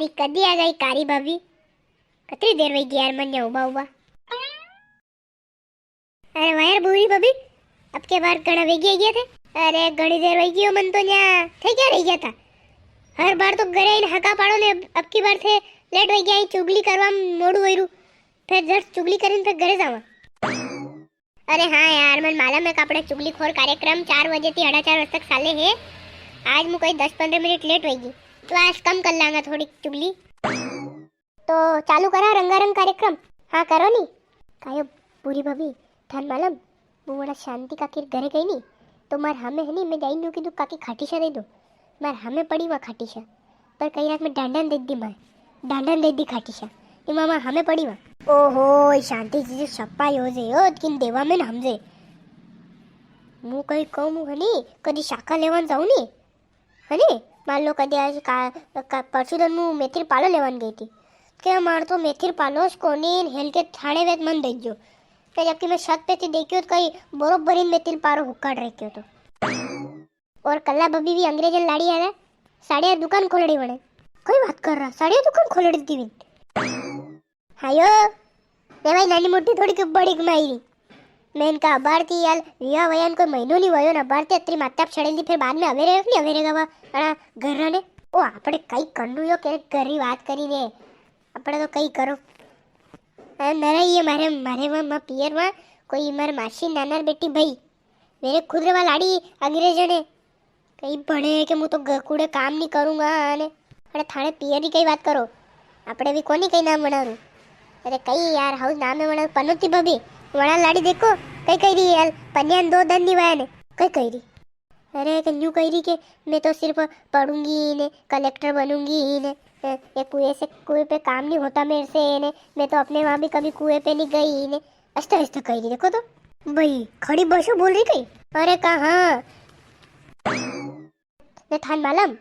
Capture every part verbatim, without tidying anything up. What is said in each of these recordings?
कदी आ गई कारी भाभी? कतरी देर वई गई यार, मन यहाँ उबा उबा। अरे वाह यार, भूरी भाभी, अब के बार घणा वेगी आ गया थे। अरे घणी देर वई गई हो, मन तो न्या थे क्या रह गया था? हर बार तो घरे आईने हका पाड़ो ने, अब, अब की बार थे लेट वई गया, चुगली करवा मोड़ू वई रू, फिर झट चुगली करीन फिर घरे जावा। अरे हाँ यार, मन मालूम है कि आपणे चुगलीखोर कार्यक्रम चार बजे थी साढ़ा चार बजे तक साले है। आज मु कई दस पन्द्रह मिनट लेट वई गई, तो आज कम कर लांगा थोड़ी चुगली। तो चालू करा रंगारंग कार्यक्रम। हाँ, करो नी। कायो, भूरी भाभी, थान मालूम, वो बड़ा शांति काकी रे घरे गई नी, तो मार हामे है नी, मैं जाई न्यू कीधु, काकी खाटी शा दे दो। मार हामे पड़ी वा खाटी शा, पर कई रात में डांडन दे दी मार, डांडन दे दी खाटी शा। ई मामा हामे पड़ी वा। ओहो, ई शांति जी सप्पा यो जे, ओ, किन देवा में न हमजे। मु कई कहूँ, मु है नी, कदी शाखा लेवान जाऊँ नी, है नी? मान लो कदी आज का, का, परसों दन मु मेथी रो पालो लेवान गई थी। के मार तो मेथी रो पालो ज कोनी, हेल के थाने वेत मन दई जो। के जबकि मैं छत पे थी देखियो तो कई बरोबर ही मेथी रो पालो हुकाड़ रखियो तो। और कल्ला भाभी भी अंग्रेजन लाड़ी है ना, साड़िया दुकान खोलड़ी वणे। कोई बात कर रहा, साड़िया दुकान खोलड़ी दी विन। हायो, रे भाई, नानी मोटी थोड़ी के बड़ी कमाई री। मैं इनका अबार थी यार, विवाह वयान कोई महीनो नी वयो ना, अबार थी अतरी माता छड़ेल दी, फिर बाद में अवेरे नी अवेरे गवा, अड़ा घर ने। ओ, आपड़े कई करनु यो, के घर री बात करी ने, आपड़े तो कई करो। अरे, नरा ये मारे, मारे वा, मा पियर वा, कोई मारे मासी नाना री बेटी भाई, मेरे खुद रे वा लाड़ी अंग्रेजन है। कई भणे है के मु तो ग-, कूड़े काम नी करूंगा ने। अरे थाने पियर री कई बात करो, आपड़े भी कोनी कई नाम वणारू। अरे कई यार, हाउ नाम है वणारू, पनोती भाभी, वणा लाड़ी देखो, कई कई री यार, पन्यान दो दन नी वाया ने, कई कई री। अरे के न्यू कई री के मैं तो सिर्फ पढ़ूंगी ही ने, कलेक्टर बनूंगी ही ने, ए, ये कुएं से, कुएं पे काम नहीं होता मेरे से ने, मैं तो अपने वहां भी कभी कुएं पे नहीं गई ही ने, ऐसा ऐसा कई री, देखो तो। भाई, खड़ी बसो बोल री कई? अरे का हाँ। ने थान मालूम,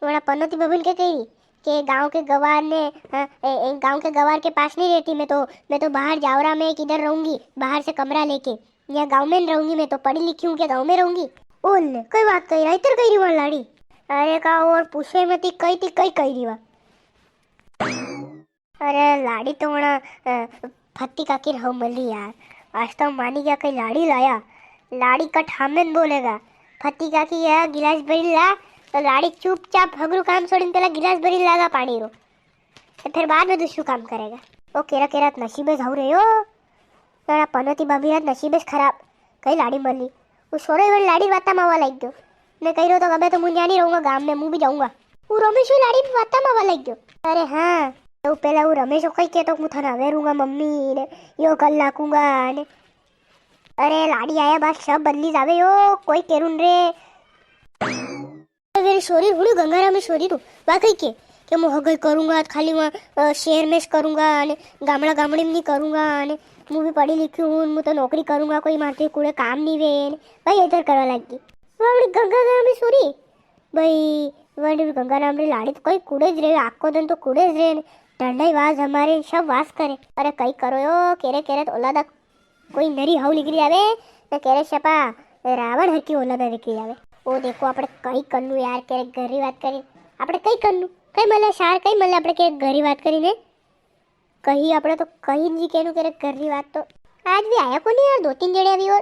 वणा पनोती बबन के कही के गांव के गवार ने, हाँ, ए, ए, गांव के गवार के पास नहीं रहती, मैं तो, मैं तो बाहर जावरा में किधर रहूंगी, बाहर से कमरा लेके, या गांव में नहीं रहूंगी, मैं तो पढ़ी लिखी हूँ, क्या गांव में रहूंगी? ओले, कई बात कही री, इतर कही री वा लाड़ी। अरे का और पूछे मती, कई थी, कई कही री वा। अरे लाड़ी तो वणा, अ, फत्ती काकी रे हव मली यार। आज तो मानी गया कई लाड़ी लाया। लाड़ी कट हामे न बोलेगा। फत्ती काकी या गिलास भरी ला, तो लाड़ी चुपचाप हगरू काम छोड़ीन पेला गिलास भरी लागा पाणी रो। तो फिर बाद में दूसरू काम करेगा। ओ केरा केरा नसीबे जाऊ रहे हो। वणा पनोती भाभी रा नसीबे खराब। कई लाड़ी मली। वो सोरो ही वणी लाड़ी वाता मावा लाग गयो। मैं कही रहो तो अबे तो मु न्या नी रहूंगा गांव में, मु भी जाऊंगा। वो रमेश ही लाड़ी वाता मावा लाग गयो। अरे हाँ, तो पेला वो रमेश कई के तो मु थाना वे रूंगा मम्मी ने, यो कर लाकूंगा ने। अरे लाड़ी आया बाद सब बदली जावे यो, कोई केरुन रे। मेरी छोरी हुणी गंगाराम री छोरी तू, वा कई के, के मु हगई करूंगा, खाली वहाँ, अ, शहर में ज करूंगा, ने गामड़ा गामड़ी में नी करूंगा, ने मु भी पढ़ी लिखी हूँ, मु तो नौकरी करूंगा, कोई मारते कूड़े काम नी वे, ने भाई इधर करवा लग गई। वावड़ी गंगाराम री छोरी, भाई, वावड़ी गंगाराम री लाड़ी तो कई कूड़े ज रहे, आको दिन तो कूड़े ज रहे, ने डंडा ही वाज हमारे, सब वास करे। अरे कई करो यो, केरे केरे तो औलादा कोई नरी हाउ निकली आवे, तो केरे सपा रावण हर की औलादा निकली आवे। ओ देखो, आपणे कई करनू यार, केरे घर री बात करी, आपणे कई करनू, कई मले सार, कई मले आपणे केरे घर री बात करी ने, कई आपणे तो कई जी केनू केरे घर री बात तो। आज भी आया कोनी यार, दो तीन जणे अभी और।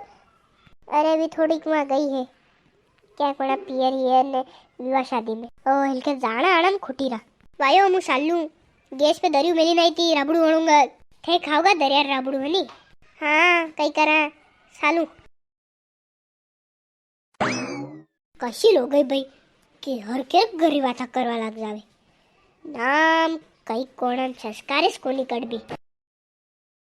अरे, अभी थोड़ीक वहाँ गई है, क्या कोना पियर ही है ने विवाह शादी में। ओ, इनके जाना आना में खुटी रा। वायो, मु सालू, गैस पे दरियो मेली नाई थी, राबड़ू वणूंगा। थे खाओगा दरिया राबड़ू, है नी? हाँ, कई करा, सालू। कशी लो गई भाई, कि हर के घर री वाता करवा लाग जावे। नाम कई कोणन संस्कार इस कोनी कड़बी।